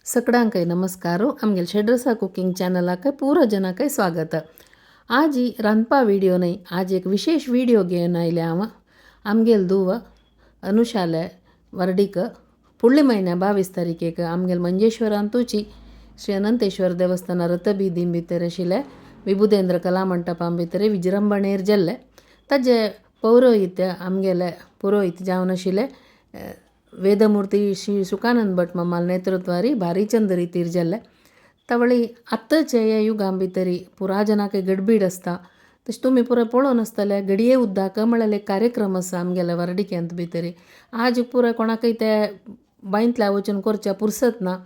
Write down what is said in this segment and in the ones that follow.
सकडांकय नमस्कार. आमगेल शेड्रसा कुकिंग चॅनलाक पूरा जनाकय स्वागत. आज रांदपा व्हिडिओ न्हय, आज एक विशेष व्हिडिओ घेवन आयले हांव. आमगेल धुव अनुशाले वर्डीक फुडले म्हयन्या 22 तारखेक आमगेल मंजेश्वरांतूची श्री अनंतेश्वर देवस्थान रथबीदीं भितर आशिल्ले विबुधेंद्र कला मंटपां भितर विजृंभणेर जाल्ले ताजे पौरोहित्य आमगेले पुरोहित जावन आशिल्ले वेदमूर्ती श्री सुखानंद भट मामाल नेतृत्वारी भारी चंद रितीर जाल्ले. तवळी आतांचे हे युगां भितरी पुरा जनाक गडबीड आसता, तशें तुमी पुराय पळोवन आसतले घडये उद्दाक म्हळ्यार एक कार्यक्रम आसा आमगेल्या वर्डिकेंत भितरी. आज पुराय कोणाकय ते बांयतल्या वचून करच्या पुरसत ना.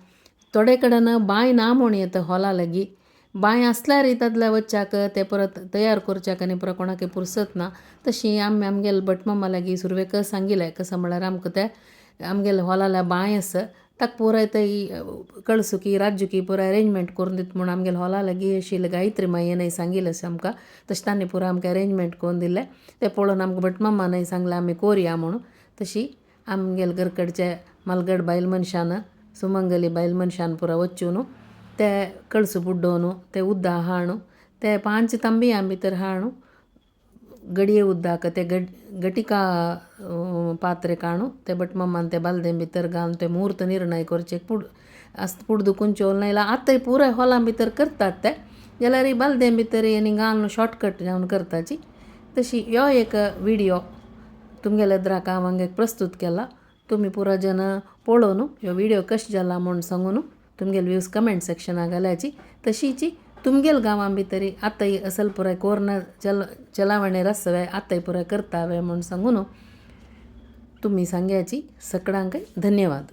थोडे कडेन बांय ना म्हूण येता हॉला लागीं, बांय आसल्यारय तातल्या वच्चाक ते परत तयार करच्याक आनी पुरो कोणाकय पुरसत ना. तशी आमी आमगेले भटमामा लागीं सुरवेक सांगिल्लें कसो म्हळ्यार आमकां ते आमगेले हॉलाल्या बांय आसा ताका पुराय थंय कळसुकी राजुकी पुराय अरेंजमेंट करून दिता म्हूण आमगेले हॉला लागीं आशिल्ले गायत्री मायेनय सांगिल्लें अशें आमकां. तशें तांणी पुराय आमकां अरेंजमेंट करून दिल्लें. तें पळोवन आमकां भटमामानय सांगलें आमी कोरया म्हणून. तशी आमगेले घरकडचे मालगड बायल मनशान सुमंगली बायल मनशान पुराय वचून ते कळसू बुड्डोवन ते उद्दा हाणू ते 5 तांबयां भितर हाणू गडये उद्दाक ते गटिका पात्रे काणू ते भटमामान ते बालदें भितर घालून ते म्हूर्त निर्णय करचे पुड दुखून चोल नायल्यार आतांय पुराय हॉलां भितर करतात ते जाल्यार बालदें भितर आनी घालून शॉर्टकट जावन करताची. तशी ह्यो एक व्हिडियो तुमगेल्या एदराक हांव हांगा प्रस्तूत केला. तुमी पुरा जन पळोवन ह्यो व्हिडियो कशें जाला म्हूण सांगून तुमगेले व्यूज कमेंट सेक्शनाक घाल्याची. तशीची तुमगेल गांवां भितरी आतांय असल पुराय कोर्न चलावणेर आसवे आतांय पुराय करतावे म्हूण सांगून तुमी सांग्याची. सकडांकय धन्यवाद.